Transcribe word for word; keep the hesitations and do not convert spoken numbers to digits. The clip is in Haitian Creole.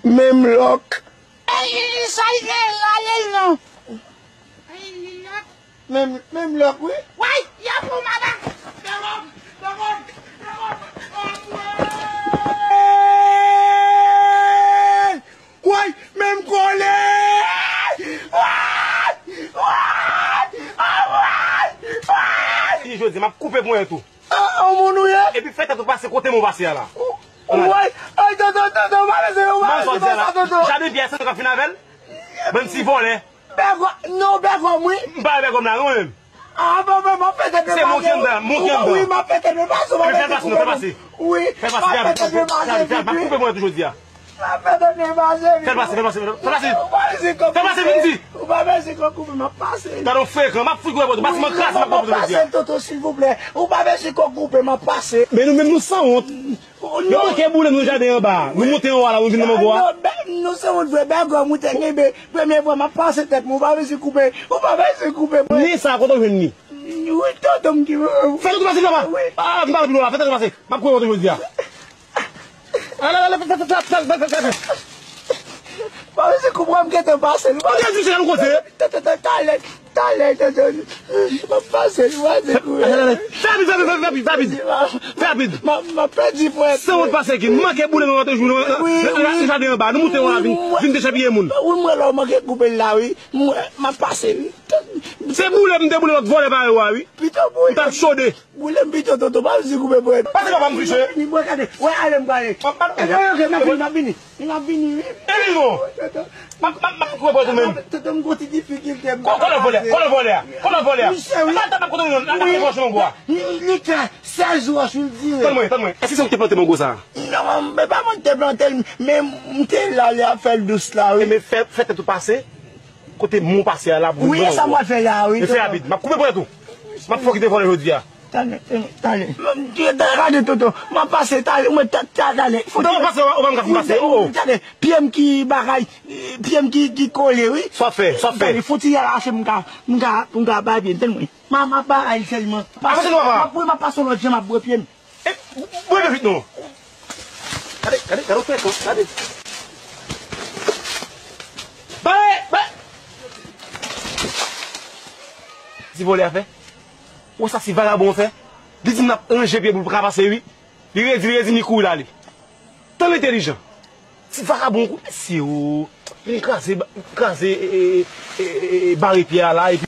Menm lòk. Ey, sa l gen la, lè l non. Menm, menm lòk, wi. Way, y ap pran madanm. Dèwòm, dèwòm, dèwòm. Anmwey! Way, menm kole! Way! Way! Anmwey! Way! Si jodi, m ap koupe ponyèt ou. Ah, on moun ou ye? Epi fè tèt ou pase kote mwen pase a la. Woy, ay, tonton, tonton, ou pa bezwen, ou pa bezwen fè sa, tonton. Jaden pyè a, se nou k ap fin avè l? Bann ti vòlè. Bègòm, non, bègòm, wi. M pa bègòm la, non, menm. Ah, bon, bon, m ap fè tèt mwen pase. Se mwen ki anndan, mwen ki anndan. Wi, m ap fè tèt mwen pase, ou pa bezwen koupe non. Wi, m ap fè tèt mwen pase, vit, vit. M ap fè tèt mwen pase, vit. Fè l pase, fè l pase, fè l pase. Ou pa bezwen kòb koupe. Fè l pase, vin di. Ou pa bezwen kòb koupe, m ap pase. Gade yon frekan, m ap fout gwo bòt ou, pase m an kras, m ap pase, tonton, silvouplè. Ou pa bezwen kòb koupe, m ap pase. Men nou menm nou sanwont. Nou manke boule nou jaden anba a. Nou moute anwo a la, nou vin nan mango a. Non, bè-, nou sanwont vre, bègòm ou te genbe. Premye fwa, m ap pase tèt mwen, ou pa bezwen koupe, ou pa bezwen koupe mwen. Ni sa, kote w jwenn ni? Wi, tonton m ki. Fè tèt ou pase laba. Wi. Ah, m pa anpil la, fè tèt ou pase. M ap koupe kote jodi a. Ala, ala, fè, fè, fè. Pa bezwen koupe, m gentan pase. Ou gentan di se yon kote. Talè, talè, talè, m ap pase, m pase. Fè rapid, fè rapid, fè rapid, fè rapid, fè rapid. M ap, m ap pèdi pwen. Sanwont pase ki manke boule nou antre jou nou. Wi, wi. Jaden anba, nou moute anwo a vin, vin dechapiye moun. Wi, mwen la w manke koupe l la, wi. Mwen, m ap pase, wi. Se boule m te boule lòt vòlè parèy ou a, wi. Pito boule. M t ap chode. Boule m pito, tonton, pa bezwen koupe pwen. Pase kòb pa m touche. Ni mwen gade. Wè, ale m prale. Ok, ok, m ap vini, m ap vini. M ap vini, wi. E vini non. M ap, m ap, m ap koupe pwen tou menm. Tonton, m gon ti difikilte, m pa ka pase. Kòlè vòlè, kòlè vòlè, kòlè vòlè. Misye, wi. M pa t ap kote nou, n ap fè mango a. Li, li klè, sèz wòch, wi, l dire. Tann mwen, tann mwen. Èske se ou ki te plante mango sa a? Non, men pa mwen ki te plante l, men m te la, li ap fè l dous la, wi. Ebyen, fè, fè tèt ou pase. Kote mwen pase a la pou vin pran mango. Wi, e sa m pral fè la, wi, tonton. Men fè rapid, m ap koupe ponyèt ou. M ap fè w kite vòlè jodi a. Talè, talè. Gade, tonton, m ap pase, talè, mwen, ta-, ta-, talè. Tonton, pase, ou pa m ka fin pase, oh, oh. Talè, pye m ki bagay, pye m ki, ki kole, wi. Sa w ap fè, sa w ap fè. Talè, fon ti rale m ka, m ka, m ka bay pye m, tann mwen. M a, m ap bay sèlman. Avanse non, papa. M ap, m ap pase yon lòt jan, m ap bwè pye m. E, bwè vit non. Gade, gade, gade, gade, gade. Bare, bare. Ti vòlè a fè. Ou sa si vagabon fè. Li di m n ap ranje pye pou l pa ka pase, wi. Li redi, li redi, li kouri l ale. Tan entelijan. Ti vagabon, kou mesye, o. Vin kraze, kraze, e, e, bare pye a la, epi